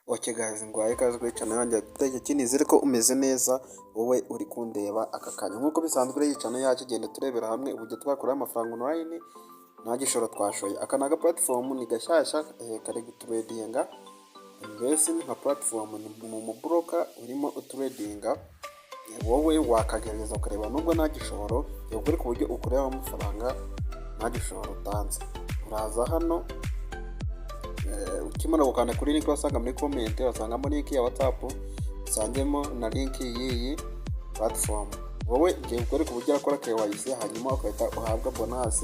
Okay guys, nguhaye ikaze kuri channel yanjye ya Tech. Nizere ko umeze neza wowe uri kundeba aka kanya. Nk'uko bisanzwe rero, iyi channel yacu igenda turebera hamwe uburyo twakura amafaranga online nta gishoro twashoye. Aka ni aga platform, ni gashyashya, kari gutradinga. Mbese ni nka platform, ni umubroker urimo utradinga. Wowe wakagerageza ukareba nubwo nta gishoro, yakwereka uburyo ukureba amafaranga nta gishoro utanze. Uraza hano, ukimara gukanda kuri link wasanga muri comment, wasangamo link ya WhatsApp, usangemo na link y'iyi platform. Wowe ngiye kukwereka uburyo urakora KYC, hanyuma ugahita uhabwa bonus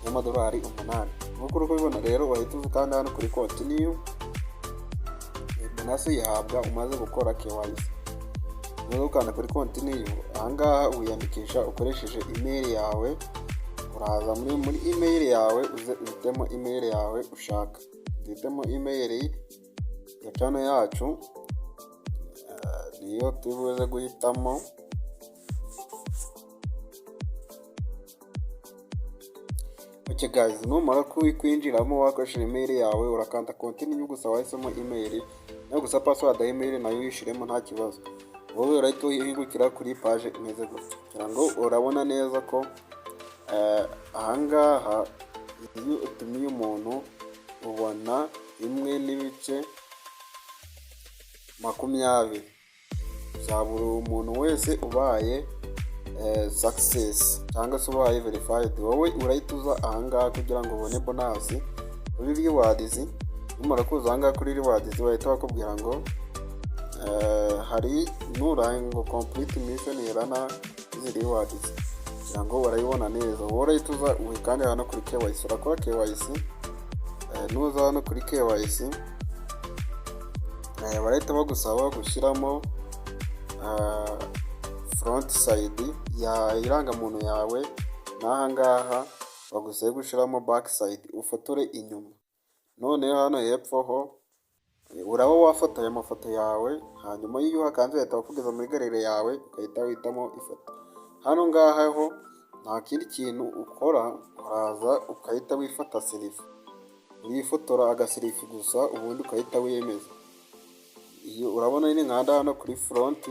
y'amadolari 8. Nk'uko uri kubibona rero, wahita uza ukanda hano kuri continue. Bonus uyihabwa umaze gukora KYC. Umaze gukanda kuri continue, ahangaha wiyandikisha ukoresheje email yawe. Uraza muri email yawe, uze uhitemo email yawe ushaka. Duhitemo email ya channel yacu, niyo turi buze guhitamo. Okay guys, numara kwinjiramo wakoresheje email yawe, urakanda continue gusa wahisemo email nawe gusa. Password ya email nayo uyishiremo, nta kibazo. Wowe urahita uhingukira kuri page imeze gutya. Kugira ngo urabona neza ko ahangaha iyo utumiye umuntu ubona 1.20 bya buri muntu wese ubaye success cyangwa se ubaye verified. Wowe urahita uza ahangaha kugira ngo ubone bonus kuri rewards. Numara kuza ahangaha kuri rewards, bahita bakubwira ngo hari ngo complete mission earn izi rewards. Kugira ngo urayibona neza, wowe urahita uza wikande hano kuri KYC. Urakora KYC. Nuza hano kuri KYC, barahita bagusaba gushyiramo front side ya irangamuntu yawe, n'aha ngaha bagusabe gushyiramo back side, ufotore inyuma. Noneho hano hepfo ho uraba wafotoye amafoto yawe, hanyuma iyo uhakanze bahita bakugeza muri gallery yawe, ugahita uhitamo ifoto. Hano ngaha ho nta kindi kintu ukora, uraza ugahita wifata selfie, urifotora agaselfie gusa, ubundi ugahita wiyemeza. Iyo urabona ni nkanda hano kuri front,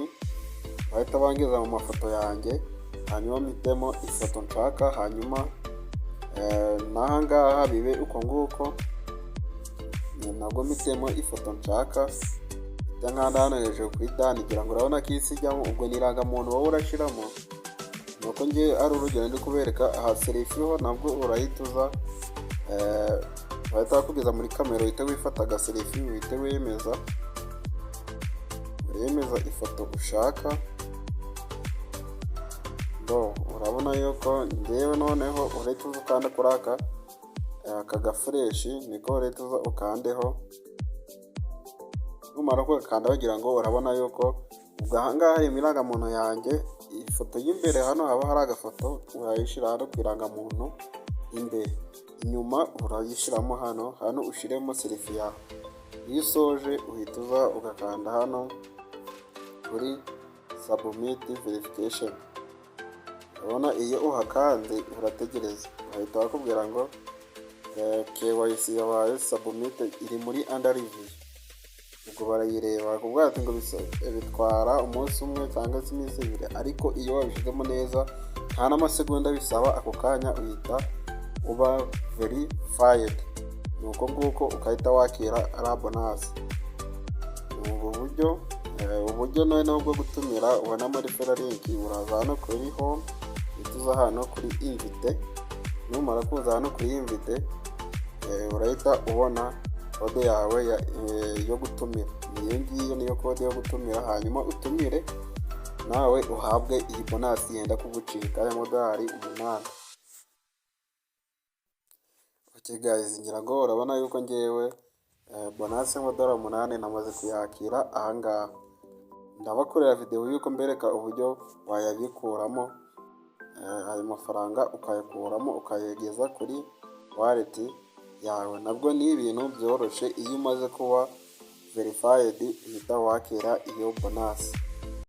bahita bangeza mu mafoto yanjye, hanyuma mpitemo ifoto nshaka. Hanyuma n'aha ngaha bibe uko nguko, nabwo mpitemo ifoto nshaka, mpita nkanda hano hejuru kuri done. Ngira ngo urabona ko isi ijyamo. Ubwo ni irangamuntu wowe urashyiramo, nuko ngewe ari urugero ndi kubereka. Aha selfie ho nabwo urahita uza, bahita bakugeza muri kamera, uhite wifata agaselfie, uhite wemeza, uremeza ifoto ushaka. Bo urabona yuko ngewe noneho urahita uza ukanda kuri aka gaflèche, niko urahita uza ukandeho. Numara kugakanda, bagira ngo urabona yuko ubwo aha ngaha harimo irangamuntu yanjye, ifoto y'imbere. Hano haba hari agafoto, urayishyira hano ku irangamuntu imbere, inyuma urayishyiramo hano, hano ushyiremo selfie yawe. Iyo usoje uhita uza ugakanda hano kuri submit verification. Urabona iyo uhakanze urategereza, bahita bakubwira ngo KYC yabaye submit, iri muri under review. Ubwo barayireba, bakubwira ati ngo bitwara umunsi umwe cyangwa se iminsi 2, ariko iyo wabishyizemo neza nta n'amasegonda bisaba, ako kanya uhita uba verified. Ni uko nguko ugahita wakira ariya bonus. Ni ubu buryo. Uburyo noneho bwo gutumira ubonamo referral link, uraza hano kuri home, uhita uza hano kuri invite. Numara kuza hano kuri invite, urahita ubona code yawe yo gutumira. Iyo ngiyo niyo code yo gutumira, hanyuma utumire nawe uhabwe iyi bonus yenda kugucika y'amadolari 8. Okay guys, ngira ngo urabona yuko ngewe bonus y'amadolari 8 namaze kuyakira ahangaha. Ndabakorera videwo y'uko mbereka uburyo wayabikuramo ayo mafaranga, ukayakuramo ukayageza kuri wallet yawe. Nabwo ni ibintu byoroshye, iyo umaze kuba verified uhita wakira iyo bonus.